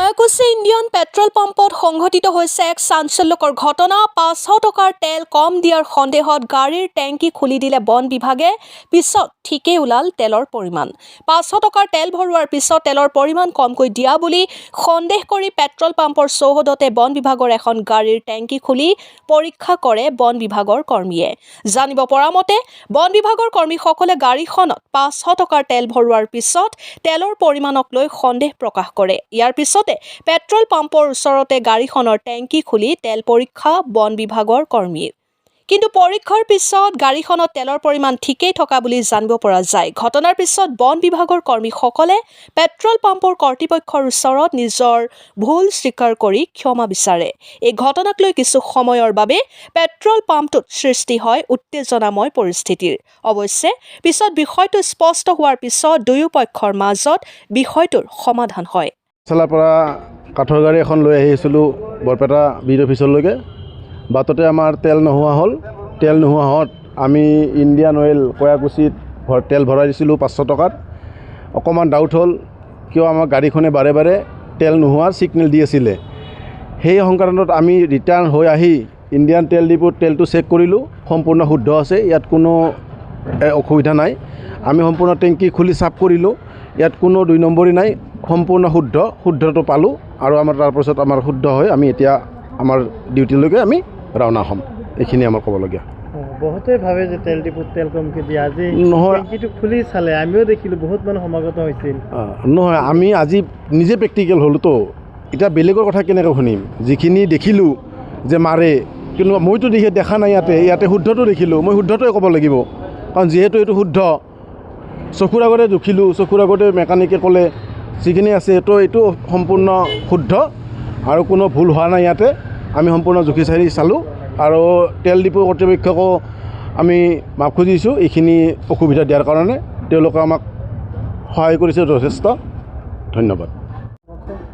Kayakuchi Indian petrol পাম্পত সংঘটিত হৈছে এক চাঞ্চল্যকৰ ঘটনা। 500 টকাৰ তেল কম দিয়াৰ সন্দেহত গাড়ীৰ টেংকি খুলি দিলে বন বিভাগে। পিছত ঠিকেই ওলাল তেলৰ পৰিমাণ। 500 টকাৰ তেল ভৰোৱাৰ পিছত তেলৰ পৰিমাণ কমকৈ দিয়া বুলি সন্দেহ কৰি পেট্ৰল পাম্পৰ চৌহদতে বন বিভাগৰ এখন গাড়ীৰ টেংকি খুলি পৰীক্ষা কৰে বন বিভাগৰ কৰ্মীয়ে। জানিব পৰা মতে, বন বিভাগৰ কৰ্মীসকলে গাড়ীখনত 500 টকাৰ তেল ভৰোৱাৰ পিছত তেলৰ পৰিমাণক লৈ সন্দেহ প্ৰকাশ কৰে। ইয়াৰ পিছতে পেট্ৰল পাম্পৰ ওচৰতে গাড়ীখনৰ টেংকি খুলি তেল পৰীক্ষা বন বিভাগৰ কৰ্মীৰ। কিন্তু পৰীক্ষাৰ পিছত গাড়ীখনত তেলৰ পৰিমাণ ঠিকেই থকা বুলি জানিব পৰা যায়। ঘটনাৰ পিছত বন বিভাগৰ কৰ্মীসকলে পেট্ৰল পাম্পৰ কৰ্তৃপক্ষৰ ওচৰত নিজৰ ভুল স্বীকাৰ কৰি ক্ষমা বিচাৰে। এই ঘটনাক লৈ কিছু সময়ৰ বাবে পেট্ৰল পাম্পটোত সৃষ্টি হয় উত্তেজনাময় পৰিস্থিতিৰ। অৱশ্যে পিছত বিষয়টো স্পষ্ট হোৱাৰ পিছত দুয়ো পক্ষৰ মাজত বিষয়টোৰ সমাধান হয়। চেলাৰ পৰা কাঠৰ গাড়ী এখন লৈ আহিছিলোঁ বৰপেটা বিড অফিচলৈকে। বাটতে আমাৰ তেল নোহোৱা হ'ল। তেল নোহোৱা হোৱাত আমি ইণ্ডিয়ান অইল কয়াকুছিত তেল ভৰাই দিছিলোঁ 500 টকাত। অকণমান ডাউট হ'ল, কিয় আমাৰ গাড়ীখনে বাৰে বাৰে তেল নোহোৱাৰ ছিগনেল দি আছিলে। সেই সংক্ৰান্তত আমি ৰিটাৰ্ণ হৈ আহি ইণ্ডিয়ান তেল ডিপুত তেলটো চেক কৰিলোঁ। সম্পূৰ্ণ শুদ্ধ আছে, ইয়াত কোনো অসুবিধা নাই। আমি সম্পূৰ্ণ টেংকি খুলি চাফ কৰিলোঁ, ইয়াত কোনো দুই নম্বৰী নাই, সম্পূৰ্ণ শুদ্ধ। শুদ্ধটো পালোঁ আৰু আমাৰ তাৰপাছত আমাৰ শুদ্ধ হৈ আমি এতিয়া আমাৰ ডিউটিলৈকে আমি ৰাওনা হ'ম। এইখিনি আমাৰ ক'বলগীয়া। বহুতে ভাবে যে তেল ডিপুত তেল কমকে দিয়ে। আজি নহয়। টেংকিটো খুলি চালে, আমিও দেখিলোঁ, বহুত মানুহ সমাগত হৈছিল। নহয়, আমি আজি নিজে প্ৰেক্টিকেল হ'লোতো, এতিয়া বেলেগৰ কথা কেনেকৈ শুনিম? যিখিনি দেখিলোঁ যে মাৰে, কিন্তু মইতো দেখা নাই। ইয়াতে শুদ্ধটো দেখিলোঁ, মই শুদ্ধটোৱে ক'ব লাগিব, কাৰণ যিহেতু এইটো শুদ্ধ, চকুৰ আগতে জুখিলোঁ, চকুৰ আগতে মেকানিকে ক'লে যিখিনি আছে, তো এইটো সম্পূৰ্ণ শুদ্ধ আৰু কোনো ভুল হোৱা নাই ইয়াতে। আমি সম্পূৰ্ণ জুখি চাৰি চালোঁ আৰু তেল ডিপু কৰ্তৃপক্ষকো আমি মাফ খুজিছোঁ এইখিনি অসুবিধা দিয়াৰ কাৰণে। তেওঁলোকে আমাক সহায় কৰিছে যথেষ্ট। ধন্যবাদ।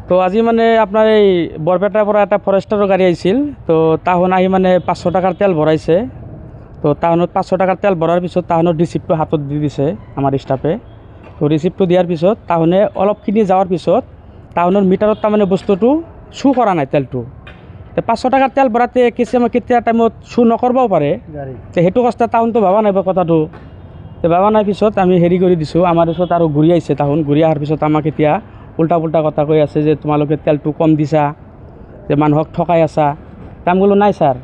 তো আজি মানে আপোনাৰ এই বৰপেটাৰ পৰা এটা ফৰেষ্টাৰৰ গাড়ী আহিছিল। তো তাহোন আহি মানে 500 টকাৰ তেল ভৰাইছে। তো তাহোনত 500 টকাৰ তেল ভৰাৰ পিছত তাহোনৰ ৰিচিপ্টটো হাতত দি দিছে আমাৰ ষ্টাফে। তো ৰিচিপ্টটো দিয়াৰ পিছত তাহোনে অলপখিনি যোৱাৰ পিছত তাহোনৰ মিটাৰত তাৰমানে বস্তুটো শ্ব' কৰা নাই তেলটো। তো 500 টকাৰ তেল ভৰাতে কিছুমান কেতিয়া টাইমত শ্ব' নকৰিবও পাৰে। গাড়ী তে সেইটো অৱস্থা তাহোনতো ভবা নাই কথাটো। তে ভবা নাই, পিছত আমি হেৰি কৰি দিছোঁ। আমাৰ ওচৰত আৰু ঘূৰি আহিছে তাহোন। ঘূৰি অহাৰ পিছত আমাক এতিয়া উল্টা পুল্টা কথা কৈ আছে যে তোমালোকে তেলটো কম দিছা, যে মানুহক ঠগাই আছা। তে আমি ক'লোঁ, নাই ছাৰ,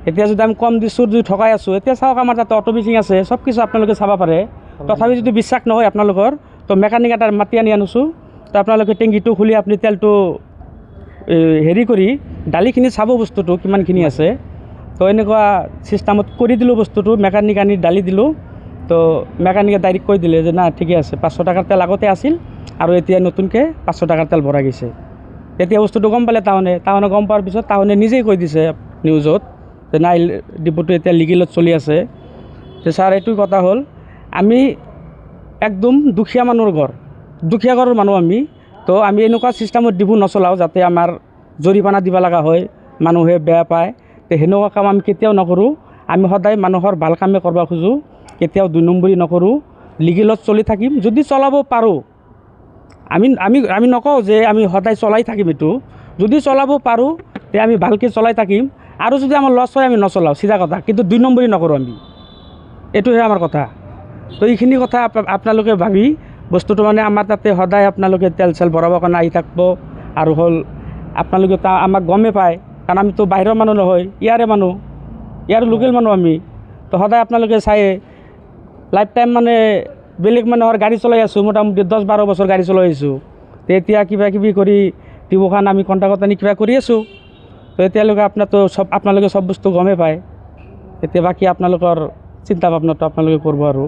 এতিয়া যদি আমি কম দিছোঁ, যদি ঠগাই আছোঁ, এতিয়া চাওক, আমাৰ তাতে অট' মেচিন আছে, চব কিছু আপোনালোকে চাব পাৰে। তথাপি যদি বিশ্বাস নহয় আপোনালোকৰ, তো মেকানিক এটা মাতি আনি আনিছোঁ। তো আপোনালোকে টেংকিটো খুলি আপুনি তেলটো হেৰি কৰি দালিখিনি চাব, বস্তুটো কিমানখিনি আছে। তো এনেকুৱা চিষ্টেমত কৰি দিলোঁ বস্তুটো। মেকানিক আনি দালি দিলোঁ। তো মেকানিকে ডাইৰেক্ট কৈ দিলে যে না, ঠিকে আছে, 500 টকাৰ তেল আগতে আছিল আৰু এতিয়া নতুনকৈ 500 টকাৰ তেল ভৰাই গৈছে। তেতিয়া বস্তুটো গম পালে তাহোনে। তাহোনে গম পোৱাৰ পিছত তাহোনে নিজেই কৈ দিছে নিউজত যে নাই, ডিপুটো এতিয়া লিগেলত চলি আছে। তে ছাৰ, এইটো কথা হ'ল, আমি একদম দুখীয়া মানুহৰ ঘৰ, দুখীয়া ঘৰৰ মানুহ আমি। তো আমি এনেকুৱা চিষ্টেমত ডিপু নচলাওঁ যাতে আমাৰ জৰিমনা দিব লগা হয়, মানুহে বেয়া পায়। তে সেনেকুৱা কাম আমি কেতিয়াও নকৰোঁ। আমি সদায় মানুহৰ ভাল কামে কৰিব খোজোঁ, কেতিয়াও দুই নম্বৰী নকৰোঁ। লিগেলত চলি থাকিম যদি চলাব পাৰোঁ। আমি নকওঁ যে আমি সদায় চলাই থাকিম এইটো। যদি চলাব পাৰোঁ, তে আমি ভালকৈ চলাই থাকিম আৰু যদি আমাৰ লছ হয়, আমি নচলাওঁ, চিধা কথা। কিন্তু দুই নম্বৰী নকৰোঁ আমি, এইটোহে আমাৰ কথা। তো এইখিনি কথা আপোনালোকে ভাবি বস্তুটো মানে আমাৰ তাতে সদায় আপোনালোকে তেল চেল ভৰাবৰ কাৰণে আহি থাকিব। আৰু হ'ল আপোনালোকে আমাক গমেই পায়, কাৰণ আমিতো বাহিৰৰ মানুহ নহয়, ইয়াৰে মানুহ, ইয়াৰ লোকেল মানুহ আমি। তো সদায় আপোনালোকে চায়ে, লাইফ টাইম মানে বেলেগ মানুহৰ গাড়ী চলাই আছোঁ, মোটামুটি 10-12 বছৰ গাড়ী চলাই আছোঁ। তো এতিয়া কিবা কিবি কৰি ডিপুখন আমি কণ্টেক্টত আনি কিবা কৰি আছোঁ। তো এতিয়ালৈকে আপোনাৰতো চব, আপোনালোকে চব বস্তু গমেই পায়। এতিয়া বাকী আপোনালোকৰ চিন্তা ভাৱনাটো আপোনালোকে কৰিব আৰু।